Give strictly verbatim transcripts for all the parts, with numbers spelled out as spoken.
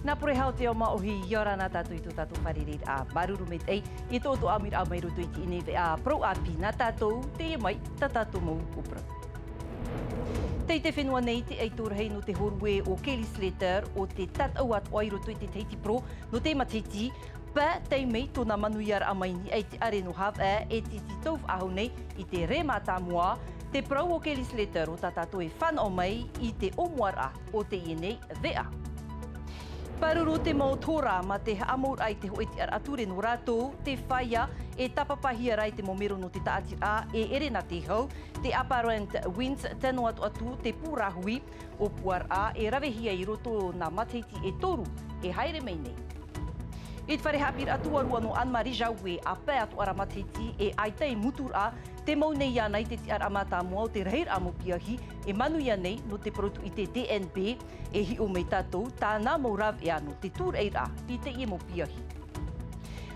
Nā Pure Hau te ao māʻohi, ʻia ora na tātou i tō tātou fārereiraʻa. Māuruuru maitaʻi i tō ʻoutou ʻāmuiraʻa mai roto i teie nei veʻa parau ʻāpī nā tātou, teie mai tā tātou mau ʻōpuaraʻa. Tei te fenua nei te ʻaito rahi nō te hōrue o Kelly Slater, ʻo tē tataʻu atoʻa i roto i te Tahiti Pro nō te matahiti, pae taime tōna manuiaraʻa mai niʻa i te ʻare nō Havaʻe, e tītī tau faʻahou nei i te rē mātāmua. Te parau o Kelly Slater ʻo tā tātou e fānaʻo mai i te ʻōmuaraʻa o teie nei veʻa. Pāruru te mau tora mā te haʻamauraʻa i te hōʻē tiʻaraʻa ture nō rātou, te feiā e tāpapahia ra i te mau mero nō te tāʻatiraʻa e ʻere nā te hau, te Apparent Winds, tano atu atu te pū rāhui, ʻōpuaraʻa e ravehia i roto nā matahiti e toru e haere mai nei. I te fare haʻapiʻiraʻa tuarua nō Anne-Marie Jaoui, ʻa pae atoʻa ra matahiti e ʻaita e mutu ra, te mau nei iāna i te tiʻaraʻa mātāmua o te rahiraʻa mau piahi e manuia nei nō te parau tuʻite D N B, e hiʻo mai tātou tāna mau rāveʻa nō te tūraʻiraʻa i teie mau piahi.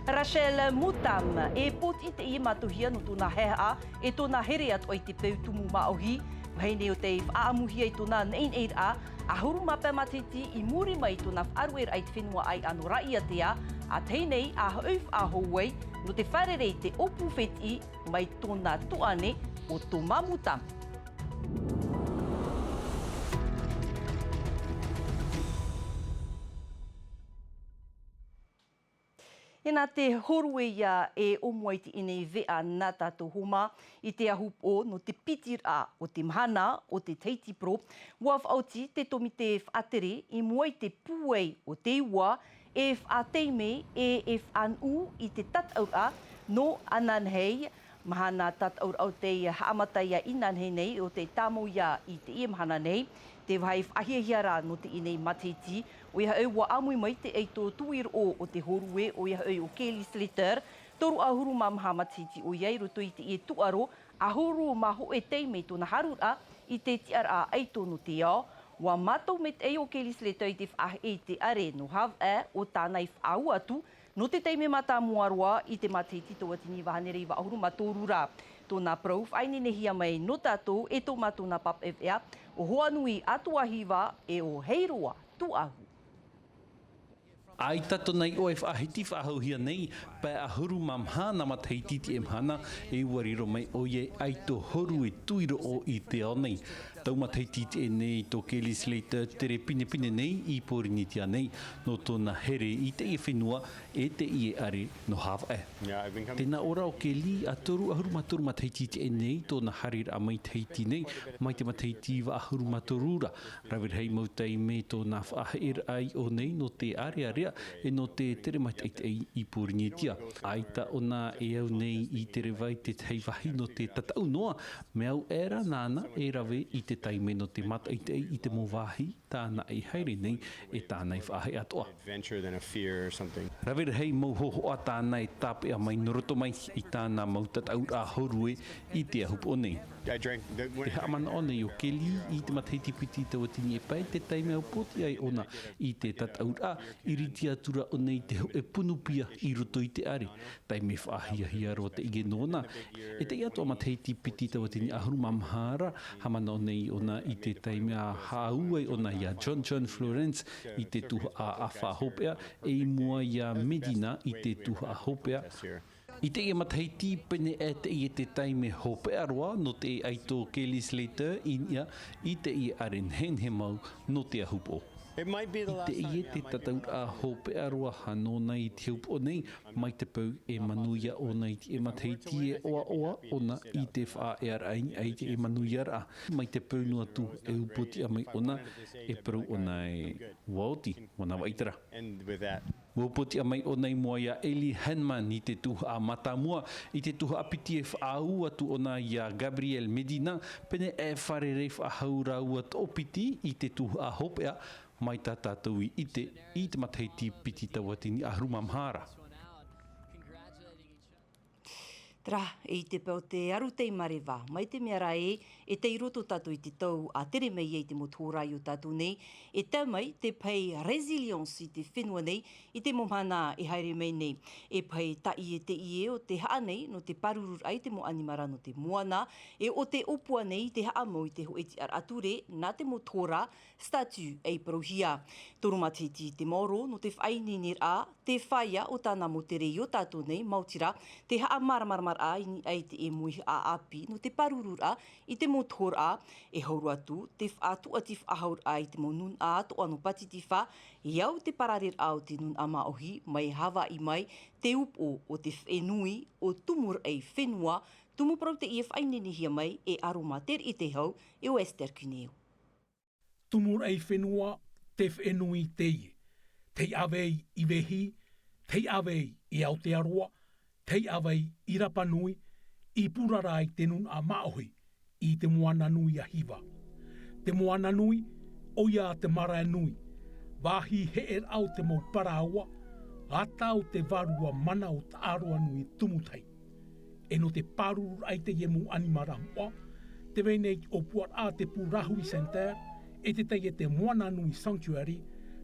Rachel Moutam, e pōtiʻi teie mātauhia nō tōna haehaʻa, e tōna here atoʻa i te peu tumu māʻohi. Vahine ʻo tei faʻaʻamuhia i tōna neʻineʻiraʻa, ʻahuru mā pae matahiti i muri mai i tōna faʻarueraʻa i te fenua ʻāiʻa nō Raʻiātea, ʻa tahi nei ʻa hoʻi faʻahou ai nō te fārerei i te ʻōpū fētiʻi mai tōna tuʻane ʻo Thomas Moutam. E nā te hōrue ia e ʻōmua i teie nei veʻa nā tātou homa i te ahupoʻo nō te piti ra o te mahana o te Tahiti Pro, ʻua faʻaoti te tōmite faʻatere i mua i te pūai o te ua, e faʻataime e, e faʻanuʻu i te tataʻuraʻa nō ananahi. Mahana tataʻuraʻa o tei haʻamata ia inanahi nei, ʻo tei tāmau ia i teie mahana nei. Te vāhi faʻahiahia ra nō teie nei matahiti, ʻoia hoʻi ʻua ʻāmui mai te ʻaito tuiroʻo o te hōrue, ʻoia hoʻi ʻo Kelly Slater, toru ʻahuru mā maha matahiti ʻoia i roto i teie tūʻaro, ʻahuru mā hōʻē taime tōna haruraʻa i te tiʻaraʻa ʻaito nō te ao. ʻUa mātau maitaʻi ʻo Kelly Slater i te faʻaheʻe i te ʻare nō Havaʻe, ʻo tāna i faʻaau atu nō te taime mātāmua roa i te matahiti tauatini iva hānere iva ʻahuru mā toru ra. Tōna parau faʻaineinehia mai nō tātou e tō mātou nā pāpaʻi veʻa ʻo Hoanui Atuahiva e ʻo Heiroa Tuahu. ʻAita tōna iʻoa e faʻahiti faʻahouhia nei, pae ʻahuru mā maha nā matahiti i teie mahana, e ʻua riro mai ʻoia ei ʻaito hōrue tuiroʻo i te ao nei. Tau matahiti i teie nei tō Kelly Slater tere pinepine nei i Pōrīnetia nei, nō tōna here i teie fenua e teie ʻare nō Havaʻe. Tē nā ʻō ra ʻo Kelly, ʻa toru ʻahuru mā toru matahiti i teie nei tōna haereraʻa mai Tahiti nei, mai te matahiti iva ʻahuru mā toru ra. Rave rahi mau taime tōna faʻaheʻeraʻa i ʻō nei nō te ārearea, e nō te tere maitaʻi i Pōrīnetia. ʻAita ʻōna e au nei i te reva i te tahi vāhi nō te tataʻu noa, mea au aʻe ra nāna e rave i te taime nō te mātaʻitaʻi i te mau vāhi tāna e haere nei, e tāna i faʻaheʻe atoʻa. Rave rahi mau hōhoʻa tāna e tāpeʻa mai nō roto mai i tāna mau tataʻuraʻa hōrue i te ahupoʻo nei. Te haʻamanaʻo nei ʻo Kelly, i te matahiti piti tauatini e pae te taime ʻua pōtiʻi ai ʻōna i te tataʻuraʻa, ʻiriti atu ra ʻōna i te hōʻē punu pia i roto i te ʻare. Taime faʻahiahia roa teie nōna. E teie atoʻa matahiti piti tauatini ʻahuru mā maha ra, haʻamanaʻo nei ʻōna i te taime ʻa hāʻaʻau ai ʻōna ia John John Florence i te tuhaʻa ʻāfa hopeʻa, e i mua ia Medina i te tuhaʻa hopeʻa. I teie matahiti, pēnei aʻe teie te taime hopeʻa roa nō te ʻaito Kelly Slater i niʻa i teie ʻare nehenehe mau nō te ahupoʻo. I teie te tataʻuraʻa hopeʻa roa nōna i te ahupoʻo nei, mai te peu e manuia ʻōna i teie matahiti e ʻoaʻoa ʻōna i te faʻaearaʻa i niʻa i teie manuiaraʻa. Mai te peu noa atu e upoʻotiʻa mai ʻōna, e parau ʻōna ē, ʻua oti, ʻua navaʻi terā. Upoʻotiʻa mai ʻōna i mua ia Ellie Henman i te tuhaʻa mātāmua, i te tuhaʻa piti e faʻaau atu ʻōna ia Gabriel Medina, pēnei e fārerei faʻahou rāua toʻopiti i te tuhaʻa hopeʻa, mai tā tātou i ʻite i te matahiti piti tauatini ʻahuru mā maha ra. Terā, i te pae o te aru tei mareva, mai te mea rā ē, e tei roto tātou i te tau a tere mai ai te mau tohorā i ō tātou nei, e tae mai te pahi résilience i te fenua nei, i te mau mahana e haere mai nei. E pahi taʻi e te ie o te haʻa nei, nō te pārururaʻa i te mau ʻanimara nō te moana, e o te ʻōpua nei i te haʻamau i te hōʻē tiʻaraʻa ture, nā te mau tohorā, statut ei parauhia. Toru matahiti te maoro nō te faʻaineineraʻa, te fāia o tāna mau tere i ō tātou nei, maoti rā, te haʻamāramaramaraʻa i niʻa i te ʻēmoehaʻa ʻāpī nō te pārururaʻa i te mau tohorā, e hau roa atu, te faʻatūʻati faʻahauraʻa i te mau nūnaʻa atoʻa nō Pātitifā, e au te parareraʻa o te nūnaʻa māʻohi, mai Havaiʻi mai, te upoʻo o te fenua, o Tumu Raʻi Fenua, tumu parau teie faʻaineinehia mai e Aroma Teriʻi Te Hau, e o Esther Cuneo. Tumu Raʻi Fenua, te fenua teie. Tei ʻāvei i Vehi, tei ʻāvei i Aotearoa, tei ʻāvei i Rapa Nui, i purara i te nūnaʻa māʻohi, i te moana nui a Hiva. Te moana nui, ʻoia te marae nui, vāhi heʻeraʻa o te mau parāoa, ata o te vārua mana o Taʻaroa Nui Tumu Tahi. E nō te pārururaʻa i teie mau ʻanimara moʻa, tē vai nei te ʻōpuaraʻa te Pū Rahui Center, e te tahi e te Moana Nui Sanctuary,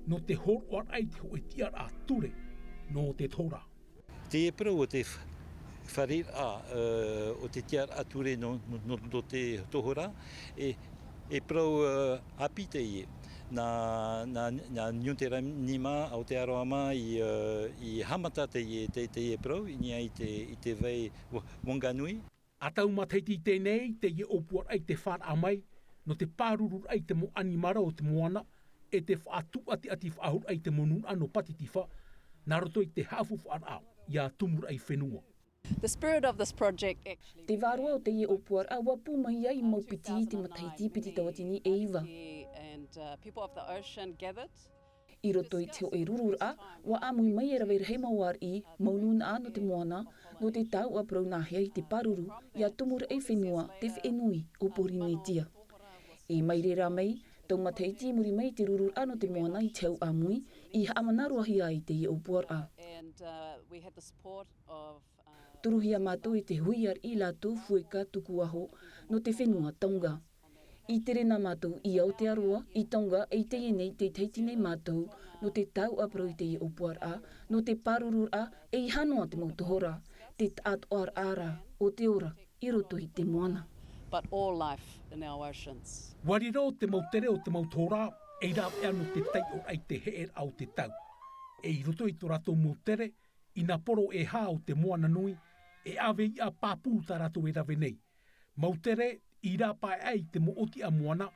nō te hōroʻaraʻa i te hōʻē tiʻaraʻa ture nō te tohorā. Teie parau o te f-, fāreiraʻa, ē, o te tiʻaraʻa ture nō, nō, nō, nō te tohorā, e, e parau, ē, ʻāpī teie. Nā, nā, nā Niu Teranima, Aotearoa mā, i, ē, i haʻamata teie, te, teie parau, i niʻa i te, i te vai Wa-, Wanganui. ʻA tau matahiti i teie nei, teie ʻōpuaraʻa i te fāraʻa mai, nō te pārururaʻa i te mau ʻanimara o te moana, e te faʻatūʻatiʻati faʻahouraʻa i te mau nūnaʻa nō Pātitifā, nā roto i te haʻafaufaʻaraʻa, i a Tumu Raʻi Fenua. The spirit of this project actually Te vārua o teie ʻōpuaraʻa ʻua pū mai ai mau piti i te matahiti piti tauatini e iva. And, uh, people of the ocean gathered. I roto i te hōʻē rururaʻa, ʻua ʻāmui mai e rave rahi mau ariʻi, mau nūnaʻa nō te moana, nō te tāuʻa parau nāhea i te pāruru, i a Tumu Raʻi Fenua, te fenua o Pōrīnetia. E mai reira mai, tau matahiti i muri mai i te rururaʻa nō te moana i te hau ʻāmui, i haʻamanaʻohia ai teie ʻōpuaraʻa. And, uh, we had the support of, uh, Turuhia mātou e te hui ariʻi Lātū Fueka Tukuaho, nō te fenua Tonga. I tere nā mātou i Aotearoa, i Tonga, e i teie nei te tahiti nei mātou, nō te tāuʻa parau i teie ʻōpuaraʻa, nō te pārururaʻa, e ʻeiaha noa te mau tohorā, te taʻatoʻaraʻa o te ora, i roto i te moana. But all life in our oceans. ʻUa riro te mau tere o te mau tohorā, ei rāveʻa nō te taiʻoraʻa i te heʻeraʻa o te tau. E i roto i tō rātou mau tere, i nā poro e hā o te moana nui, e ʻāvei iʻa pāpū tā rātou e rave nei. Mau tere, i rāpae ai te mau ʻōtiʻa moana,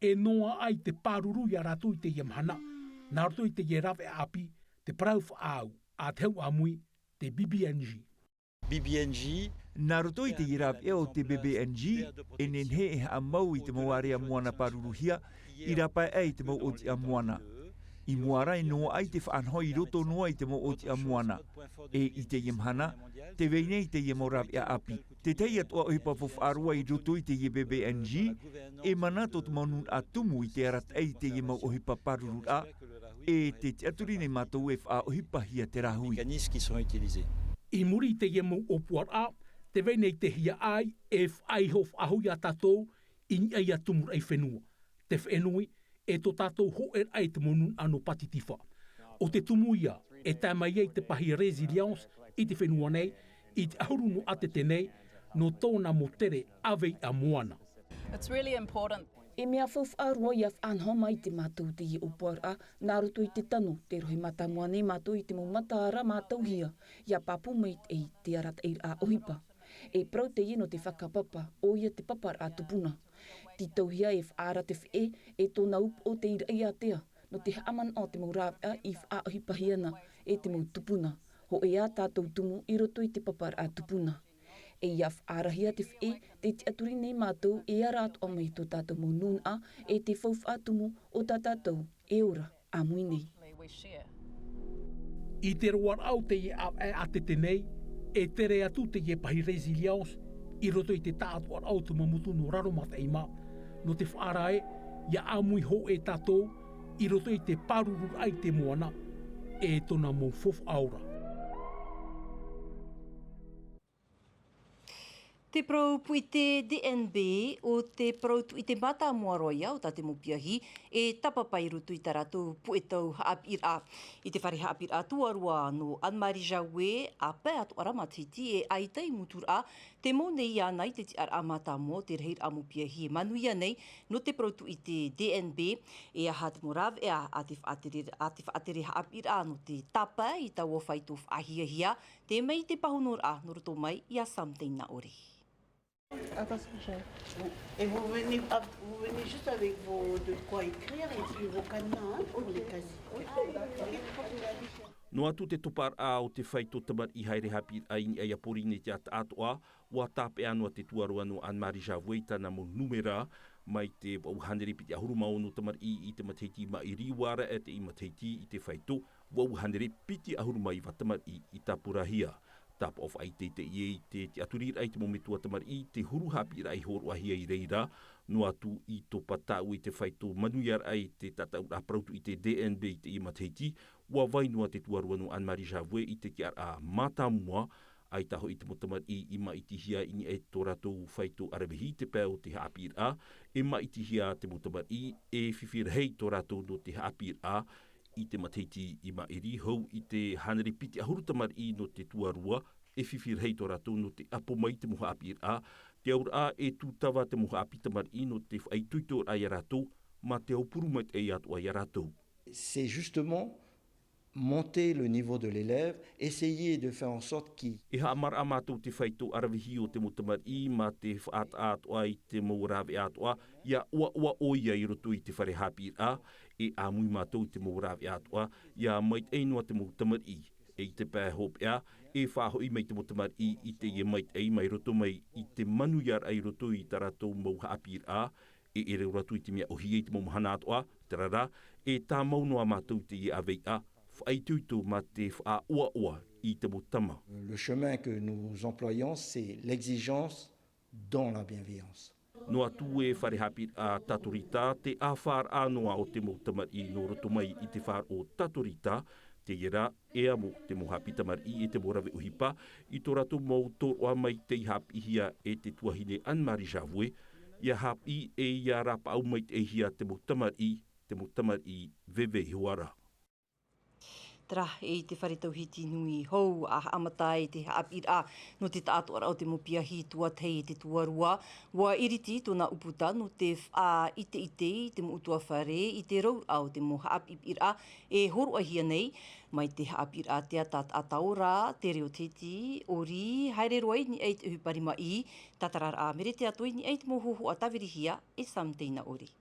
e noaʻa ai te pāruru i a rātou i teie mahana, nā roto i teie rāveʻa ʻāpī, te parau faʻaau, a te hau ʻāmui, te B B N G. B B N G. Nā roto i teie rāveʻa o te B B N G, e nehenehe e haʻamau i te mau area moana pāruruhia, i rāpae ai te mau ʻōtiʻa moana. I mua ra e noaʻa ai te faʻanaho i roto noa i te mau ʻōtiʻa moana. E i teie mahana, tē vai nei teie mau rāveʻa ʻāpī. Te tahi atoʻa ʻohipa faufaʻa roa i roto i teie B B N G, e mana tō te mau nūnaʻa tumu i te arataʻi i teie mau ʻohipa pārururaʻa, e te tiʻaturi nei mātou e faʻaʻohipahia te rāhui. Mécanismes qui sont utilisés. I muri i teie mau ʻōpuaraʻa, tē vai nei te hiaʻai, e faʻaiho faʻahou i a tātou, i niʻa i a Tumu Raʻi Fenua. Te fenua, e tō tātou hōʻēraʻa i te mau nūnaʻa nō Pātitifā. ʻO te tumu ia, e tae mai ai te pahi résilience i te fenua nei, i te ʻahuru nō ʻātete nei, nō tōna mau tere ʻāvei iʻa moana. It's really important. E mea faufaʻa roa ʻia faʻanaho mai te mātou teie ʻōpuaraʻa, nā roto i te tano, te rohe mātāmua nei mātou i te mau mataara mātauhia, ʻia pāpū mai i te arataʻiraʻa ʻohipa. E parau teie nō te fakapapa, ʻoia te paparaʻa tupuna. Tītauhia e faʻaara te feʻe, e tōna upoʻo tei raʻi ātea, nō te haʻamanaʻo te mau rāveʻa i faʻaʻohipahia na e te mau tupuna. Hōʻē ā tātou tumu i roto i te paparaʻa tupuna. E ʻia faʻaarahia te feʻe, tē tiʻaturi nei mātou e ara atoʻa mai tō tātou mau nūnaʻa, e te faufaʻa tumu o tā tātou e ora ʻāmui nei. I te roaraʻa o teie ʻāvaʻe ʻātete nei, e tere atu teie pahi résilience i roto i te taʻatoʻaraʻa o te mau motu nō Raromataʻi mā, nō te faʻaara ē, ʻia ʻāmui hōʻē tātou i roto i te pārururaʻa i te moana, e tōna mau faufaʻa ora. Te parau puʻite D N B, ʻo te parau tuʻite mātāmua roa ia o tā te mau piahi e tāpapa i roto i tā rātou puʻe tau haʻapiʻiraʻa. I te fare haʻapiʻiraʻa tuarua nō Anne-Marie Jaoué, ʻa pae atoʻa ra matahiti e ʻaita i muturaʻa te mau nei iāna i te tiʻaraʻa mātāmua o te rahiraʻa mau piahi e manuia nei nō te parau tuʻite D N B. E aha te mau rāveʻa a te faʻatere, a te faʻatere haʻapiʻiraʻa nō te tāpae i taua faito faʻahiahia? Te mea i te pāhonoraʻa nō roto mai iā Sam Teinaʻori. Attention, chérie. Et vous venez, ah, vous venez juste avec vos, de quoi écrire et puis vos cadenas, hein, pour les casiers. Noa atu te toparaʻa o te faito tamariʻi haere haʻapiʻiraʻa i niʻa iā Pōrīnetia Taʻatoʻa, ʻua tāpeʻa noa te tuarua nō Anne-Marie Jaoué i tāna mau nūmera, mai te vaʻu hānere piti ʻahuru mā ono tamariʻi i te matahiti i maʻiri, ʻua raʻa teie matahiti i te faito vaʻu hānere piti ʻahuru mā iva tamariʻi i tāpurahia. Tāpaʻo faʻaʻiteʻite ïa i te tiʻaturiraʻa i te mau metua tamariʻi, te huru haʻapiʻiraʻa i hōroʻahia i reira, noa atu i topa tāʻu i te faito manuiaraʻa i te taʻataʻuraʻa parau tuʻite D N B i teie matahiti, ʻua vai noa te tuarua nō Anne-Marie Jaoué i te tiʻaraʻa mātāmua, ʻaita hoʻi te mau tamariʻi i maʻitihia i niʻa i tō rātou faito ʻaravihi i te pae o te haʻapiʻiraʻa, e maʻitihia te mau tamariʻi e fifi rahi tō rātou nō te haʻapiʻiraʻa, i te matahiti i maʻiri, hou i te hānere piti ʻahuru tamariʻi nō te tuarua, e fifi rahi tō rātou nō te ʻapo mai i te mau haʻapiʻiraʻa, te auraʻa e tūtava te mau haʻapiʻi tamariʻi nō te faʻaitoitoraʻa iā rātou, mā te aupuru maitaʻi atoʻa iā rātou. C'est justement monter le niveau de l'élève, essayer de faire en sorte qu'il E haʻamaraʻa mātou te faito ʻaravihi o te mau tamariʻi, mā te faʻataʻa atoʻa i te mau rāveʻa atoʻa, ʻia ʻoaʻoa ʻoia i roto i te fare haʻapiʻiraʻa, e ʻāmui mātou i te mau rāveʻa atoʻa, ʻia maitaʻi noa te mau tamariʻi. E i te pae hopeʻa, e faʻahoʻi mai te mau tamariʻi i teie maitaʻi mai roto mai i te manuiaraʻa i roto i tā rātou mau haʻapiʻiraʻa, e ʻere roa atu i te mea ʻōhie i te mau mahana atoʻa, terā rā, e tāmau noa mātou i teie ʻāveiʻa, faʻaitoito mā te faʻaʻoaʻoa i te mau tama. Le chemin que nous employons, c'est l'exigence dans la bienveillance. Noa atu e fare haʻapiʻiraʻa Tatorita, te ʻāfaraʻa noa o te mau tamariʻi nō roto mai i te faʻaroʻo Tatorita, teie rā, e amo te mau haʻapiʻi tamariʻi e te mau rave ʻohipa, i tō rātou mau tōroʻa mai tei haʻapiʻihia e te tuahine Anne-Marie Jaoué, ʻia haʻapiʻi e ʻia rāpaʻau maitaʻihia te mau tamariʻi, te mau tamariʻi veve iho ā rā. Terā, e i te fare tauhiti nui hou, ʻa haʻamata ai te haʻapiʻiraʻa nō te taʻatoʻaraʻa o te mau piahi tuatahi e te tuarua, ʻua iriti tōna ʻūputa nō te faʻaʻiteʻite i te mau ʻutuāfare i te rouraʻa o te mau haʻapiʻiraʻa e hōroʻahia nei, mai te haʻapiʻiraʻa teata Taʻata Ora, te reo Tahiti, ʻori, haere roa i niʻa i te ʻohipa rimaʻī, tātararaʻa Merete Atoa i niʻa i te mau hōhoʻa tāvirihia e Sam Teinaʻori.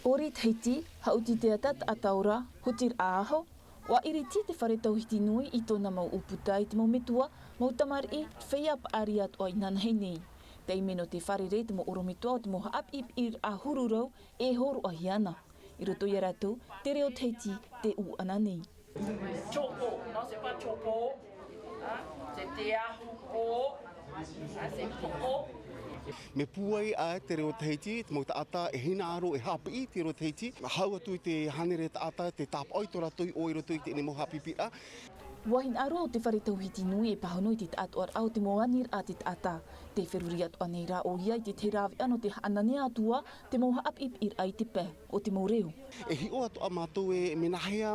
ʻOri Tahiti, haʻuti teata Taʻata Ora, hutiraʻa aho, ʻua iriti te fare tauhiti nui i tōna mau ʻūputa i te mau metua, mau tamariʻi, feiā paʻari atoʻa inanahi nei. Taime nō te fārerei te mau ʻorometua o te mau haʻapiʻiraʻa huru rau e hōroʻahia ana. I roto iā rātou, te reo Tahiti, te ʻūʻana nei. Chopo, non, c'est pas chopo. Hein? C'est te ahu o. Hein, c'est poʻo. Mea pūai ʻā te reo Tahiti, te mau taʻata e hinaʻaro e haʻapiʻi te reo Tahiti. Hau atu i te hānere taʻata, te tāpaʻo i tō rātou iʻoa i roto i teie mau haʻapiʻiraʻa. ʻUa hinaʻaro te fare tauhiti nui e pāhono i te taʻatoʻaraʻa o te mau aniraʻa a te taʻata. Tē feruri atoʻa nei rā ʻoia i te tahi rāveʻa nō te haʻananea atu ā te mau haʻapiʻiraʻa i te pae o te mau reo. E hiʻo atoʻa mātou ē, mea nāhea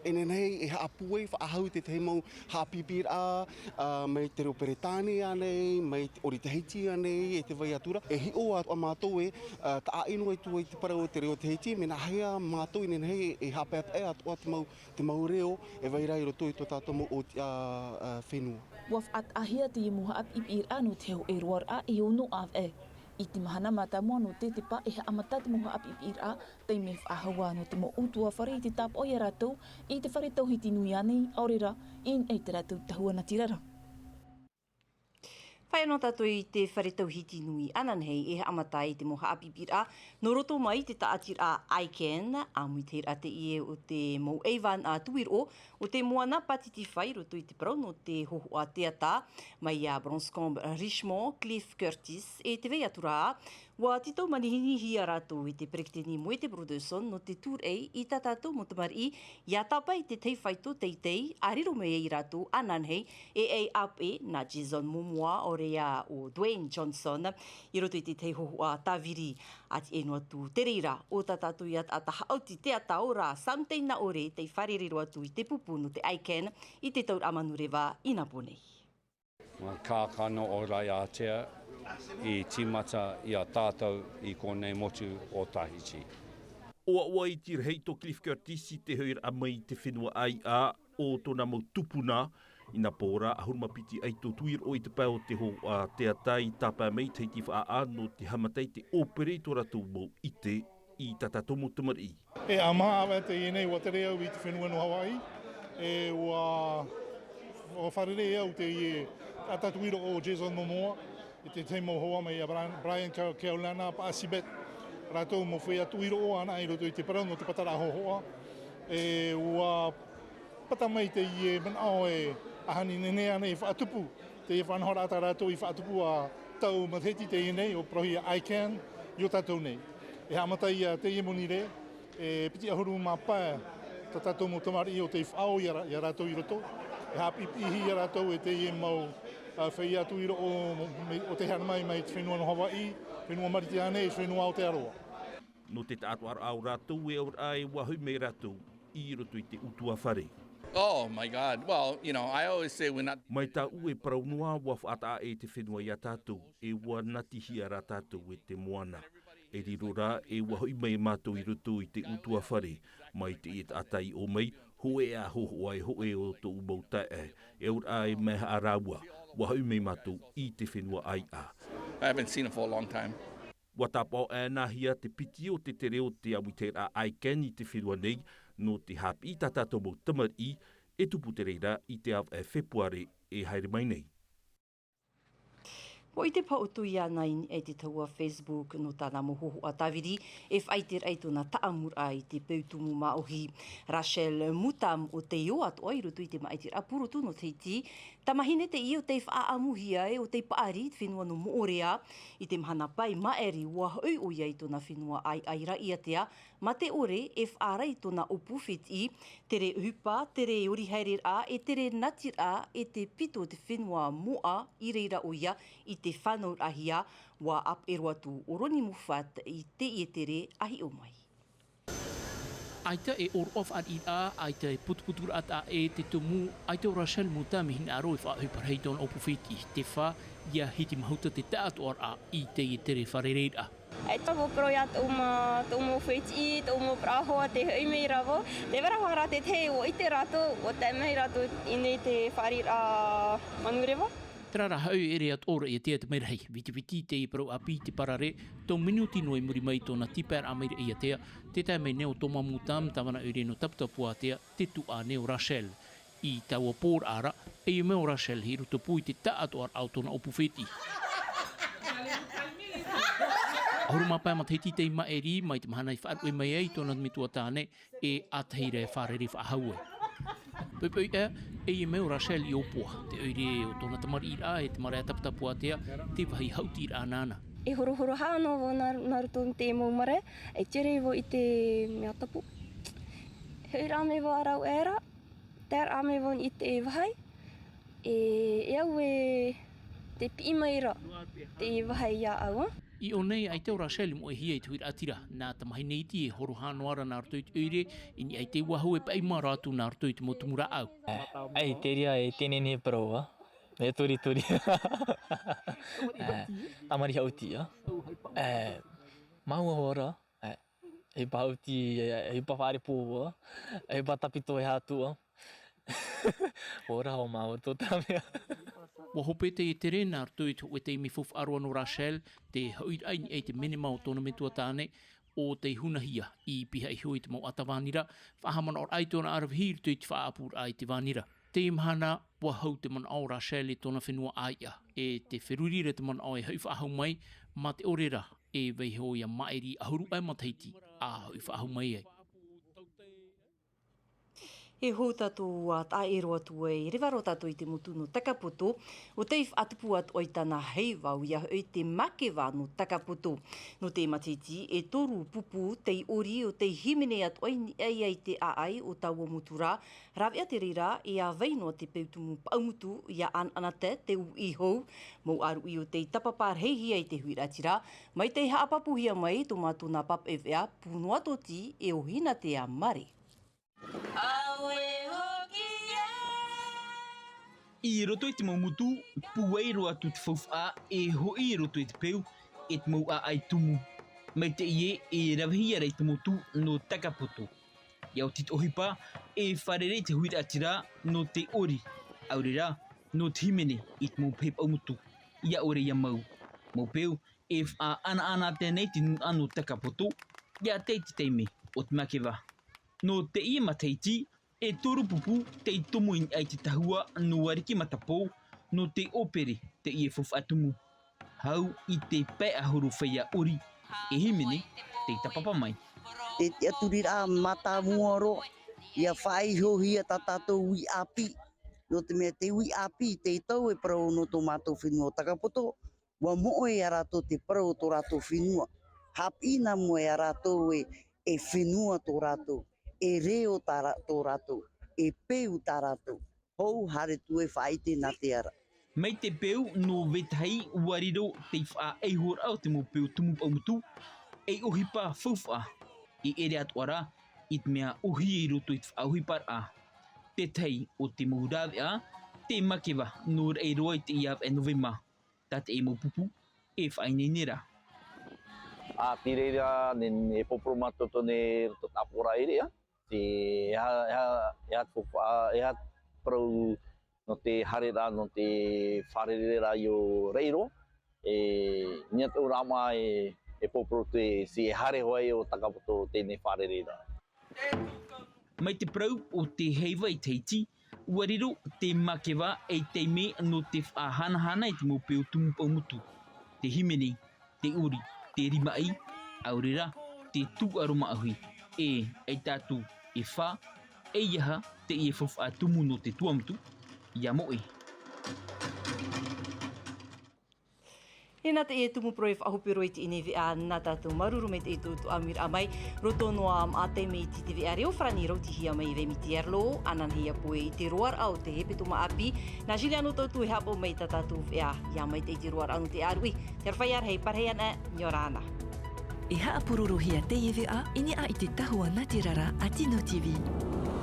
e nehenehe e haʻapūai faʻahou i te tahi mau haʻapiʻiraʻa, ā, mai te reo Peretāne ānei, mai te ʻori Tahiti ānei, e te vai atu ra. E hiʻo atoʻa mātou ē, ā, taʻa ʻino atu i te parau o te reo Tahiti, mea nāhea mātou e nehenehe e haʻapeʻapeʻa atoʻa te mau, te mau reo e vai ra i roto i tō tātou mau ʻōtiʻa, ā, fenua. ʻUa faʻataʻahia teie mau haʻapiʻiraʻa nō te hōʻē roaraʻa e ono ʻāvaʻe. I te mahana mātāmua nō Tetepa e haʻamata te mau haʻapiʻiraʻa, taime faʻahou ā nō te mau ʻutuāfare i te tāpaʻo iā rātou i te fare tauhiti nui ānei, ʻaore rā, i niʻa i tā rātou tahua natirara. Fāʻi noa tātou i te fare tauhiti nui ananahi e haʻamata ai te mau haʻapiʻiraʻa nō roto mai i te tāʻatiraʻa I CAN, ʻāmui teie rā teie o te mau ʻeiva nā tuiroʻo o te moana Pātitifā i roto i te parau nō te hōhoʻa teata, mai iā Branscombe Richmond, Cliff Curtis, e te vai atu ra, ʻua tītau manihinihia rātou e te peretiteni Moetai Brotherson nō te tūraʻi i tā tātou mau tamariʻi, ʻia tāpae i te tahi faito teitei, ʻa riro mai ai rātou ananahi, e ʻai ʻāpeʻe nā Jason Momoa, ʻo Rea o Dwayne Johnson, i roto i te tahi hōhoʻa tāviri, a tiʻa noa atu te reira o tā tātou ia taʻata haʻaoti teata ora, Sam Teinaʻore, tei fārerei atu i te pupu nō te ICANN i te tauraʻa manureva i nā pō nei. Ngā kākano o Raiātea i tīmata i a tātou i konei motu o Tahiti. ʻOaʻoa i te rahi tō Cliff Curtis i te hoʻiraʻa mai i te fenua ʻāiʻa o tōna mau tupuna. I nā pō ra, ʻahuru mā piti ʻaito tuiroʻo i te pae o te hōhoʻa teata i tāpae mai i Tahiti faʻaʻā nō te haʻamata i te ʻōpere i tō rātou mau ʻite i tā tātou mau tamariʻi. E ʻāmaha ʻāvae teie nei, ʻua tere au i te fenua nō Hawaiʻi, e ʻua, ʻua fārerei au teie taʻata tuiroʻo o Jason Momoa, i te tahi mau hoa mai a Brian, Brian Ke-, Keaulana, Paʻa Sibet, rātou mau feiā tuiroʻo anaʻe i roto i te parau nō te pataraʻa hōhoʻa. E ʻua pata mai teie manaʻo e aha nei, nehenehe ānei e faʻatupu teie faʻanahoraʻa tā rātou i faʻatupu ā tau matahiti teie nei, ʻo parauhia ICANN, i ō tātou nei. E haʻamata ia teie monirē, e piti ʻahuru mā pae tā tātou mau tamariʻi ʻo tei faʻaō ia rā-, ia rātou i roto. E haʻapiʻipiʻihia rātou e teie mau, ā, feiā tuiroʻo, ʻo tei haere mai mai te fenua nō Hawaiʻi, fenua Marite ānei, fenua Aotearoa. Nō te taʻatoʻaraʻa o rātou e auraʻa e ʻua hoʻi mai rātou i roto i te ʻutuāfare. Oh my God. Well, you know, I always say we're not. Mai tāʻu e parau noa, ʻua faʻataʻa ʻē te fenua ia tātou, e ʻua natihia rā tātou e te moana. E riro rā, e ʻua hoʻi mai mātou i roto i te ʻutuāfare, mai teie taʻata i ʻō mai, hōʻē ā hōhoʻa e hōʻē o tōʻu mau taeaʻe, e auraʻa e mea aha rāua, ʻua hoʻi mai mātou i te fenua ʻāiʻa. I haven't seen him for a long time. ʻUa tāpaʻo ʻānāhia te piti o te tere o te ʻāmuitahiraʻa ICANN i te fenua nei, nō te haʻapiʻi i tā tātou mau tamariʻi, e tupu te reira i te ʻāvaʻe Fepuare e haere mai nei. ʻUa ʻite pāʻoto iāna i niʻa i te tahua Facebook nō tāna mau hōhoʻa tāviri, e faʻaʻiteraʻa i tōna taʻamuraʻa i te peu tumu māʻohi. Rachel Mutam ʻo tei ō atoʻa i roto i te māʻitiraʻa purotu nō Tahiti, tamahine teie ʻo tei faʻaʻamuhia e ʻo tei paʻari i te fenua nō Moʻorea. I te mahana pae maʻiri ʻua hoʻi ʻoia i tōna fenua ʻāiʻa i Raʻiātea, mā te ʻore e faʻaara i tōna ʻōpū fētiʻi, tere ʻohipa, tere ori haereraʻa, e tere natiraʻa, e te pito o te fenua moʻa i reira ʻoia i te fānauraʻahia. ʻUa ʻāpeʻe roa atu ʻo Ronnie Moffat i teie tere a hiʻo mai. ʻAita e ʻōroʻa fāriʻiraʻa, ʻaita e putuputuraʻa taʻa ʻē te tumu, ʻaita ʻo Rachel Mutam i hinaʻaro e faʻaʻohipa rahi i tōna ʻōpū fētiʻi, te fā, ʻia hiti mahuta te taʻatoʻaraʻa i teie tere fārereiraʻa. E tau vau parau iā tōʻu mau, tōʻu mau fētiʻi, tōʻu mau parau hoa, tē hoʻi mai ra vau. Tē vai ra hoʻi rā te tahi, ʻua ʻite rātou, ʻua tae mai rātou i ʻō nei te fāriʻiraʻa manureva. Terā rā, hoʻi ʻere atoʻa ra ia te, te merahi. Vitiviti teie parau ʻāpī i te parare, tau minuti noa i muri mai i tōna tīpaeraʻa mai i Raʻiātea, tē tae mai nei ʻo Thomas Mutam, tāvana ʻoire nō Taputapuātea, te tuaʻane o Rachel. I taua pōraʻa ra, e ʻia mai ʻo Rachel i roto pū i te taʻatoʻaraʻa o tōna ʻōpū fētiʻi. ʻAhuru mā pae matahiti tei maʻiri, mai te mahana i faʻaruʻe mai ai tōna metua tāne, e ʻātahi ra e fārerei faʻahou ai. Poʻipoʻi ā, e ʻia mai ʻo Rachel i ʻŌpoa, te ʻoire o tōna tamariʻiraʻa, e te marae Taputapuātea, te vāhi haʻutiraʻa nāna. E horohorohia noa vau nā, nā roto i te mau marae, e tere vau i te mea tapu. Hoʻi rā mai vau ā rāua ra, Terā mai vau i te vāhi, e, e au e te piʻi mai ra te vāhi iā ʻoe. I ʻō nei, ʻaita ʻo Rachel i moʻehia i te huiraʻatira, nā tamahine iti e horohia noa ra nā roto i te ʻoire, i niʻa i te ʻauahu e paʻi mārō atu nā roto i te mau tumu rāʻau. E, ʻaita e riro e te nehenehe parau, e torituri. E, tamariʻi haʻuti, e, e, māua ora. E, ʻohipa haʻuti, e, ʻohipa fare pō, e, ʻohipa tāpiti e hātua. ʻO rā, ʻo māua tō tā mea. ʻUa hope teie tere nā roto i te hōʻē taime faufaʻa roa nō Rachel, te hoʻiraʻa i niʻa i te menema o tōna metua tāne, ʻo tei hunahia i pihaʻi iho i te mau ʻata vānira, faʻahaʻamanaʻoraʻa i tōna ʻaravihi i roto i te faʻaʻapuraʻa i te vānira. Teie mahana, ʻua hau te manaʻo o Rachel i tōna fenua ʻāiʻa, e te feruri ra te manaʻo e hoʻi faʻahou mai, mā te ʻore ra, e vaiiho ʻia maʻiri ʻahuru ʻae matahiti, ʻa hoʻi faʻahou mai ai. E hou tātou ā taʻero atu ai, reva roa tātou i te motu nō Takapoto, ʻo tei faʻatupu atu ai tāna heiva, ʻoia hoʻi te Makeva nō Takapoto. Nō te matahiti e toru pupu tei ʻori ʻo tei hīmene atu ai, niʻa i te ʻāʻai o taua motu ra, rāveʻa te reira e āvai noa te peu tumu paʻumutu ʻia ʻanaʻanatae te uʻi hou, mau ʻāruʻi ʻo tei tāpapa rahi hia i te huiraʻatira, mai tei haʻapāpūhia mai tō mātou nā pāpaʻi veʻa, pū noa tōti e ʻohina te ā mare. I roto i te mau motu, pūai roa atu te faufaʻa, e hoʻi i roto i te peu, e te mau ʻāʻai tumu. Mai teie, e ravehia ra i te motu nō Takapoto. ʻIa oti te ʻohipa, e fārerei te huiraʻatira nō te ʻori, ʻaore rā, nō te hīmene i te mau pehe paʻumutu, ʻia ʻore ʻia mau. Mau peu, e faʻaʻanaʻanatae nei te nūnaʻa nō Takapoto, ʻia tae i te taime o te Makeva. Nō teie matahiti, e toru pupu tei tomo i niʻa i te tahua nō Ariki Matapō, nō te ʻōpere teie faufaʻa tumu. Hau i te pae ʻahuru feiā ʻori, e hīmene tei tāpapa mai. Te tiʻaturiraʻa mātāmua roa, ʻia faʻaihohia tā tātou uʻi ʻāpī. Nō te mea te uʻi ʻāpī, tei tau e parau nō tō mātou fenua o Takapoto, ʻua moʻe ia rātou te parau o tō rātou fenua. Haʻapiʻi nā mua ia rātou e, e fenua tō rātou, e reo tā rā-, tō rātou, e peu tā rātou. Hou, haere atu e faʻaʻite nā te ara. Mai te peu nō vetahi, ʻua riro te faʻaihoraʻa o te mau peu tumu paʻumutu, ei ʻohipa faufaʻa, e ʻere atoʻa ra i te mea ʻōhie i roto i te faʻaʻohiparaʻa. Te tahi o te mau rāveʻa, te Makeva nō Raʻiroa i te ʻīaveʻa Novema, tā teie mau pupu e faʻaineine ra. ʻĀ, tei reira, ne, e pōporo mātou tonu i roto tāpōraʻa ʻere, ʻā. Te, e aha, e aha, e aha te faufaʻa, e aha te parau nō te haereraʻa, nō te fārereiraʻa i ʻō Raʻiroa, e, niʻa tō rātou mā e, e pōporo te, si e haere hoʻi ʻo Takapoto teie fārereiraʻa. Mai te parau o te heiva i Tahiti, ʻua riro te Makeva ei taime nō te faʻahanahana i te mau peu tumu paʻumutu, te hīmene, te ʻori, te rimaʻi, ʻaore rā, te tūʻaro māʻohi, e, ʻaita atu e fā, eiaha teie faufaʻa tumu nō te Tuamotu, ʻia moʻe. E nā teie tumu parau e faʻahope roa i teie nei veʻa nā tātou, māuruuru maitaʻi i tō ʻoe ʻāmuiraʻa mai, roto noa maʻa taime i te veʻa reo farāni rautihia mai e Vemi Tierlo, ananahi ā pō i te roaraʻa o te hepetoma ʻāpī, nā Juliano Tautu e haʻapaʻo mai i tā tātou veʻa, ʻia maitaʻi te roaraʻa nō te ʻāruʻi, te aroha rahi, parahi ana, ʻia ora na. E haʻapurorohia teie veʻa, i niʻa i te tahua nā te rara a Tino T V.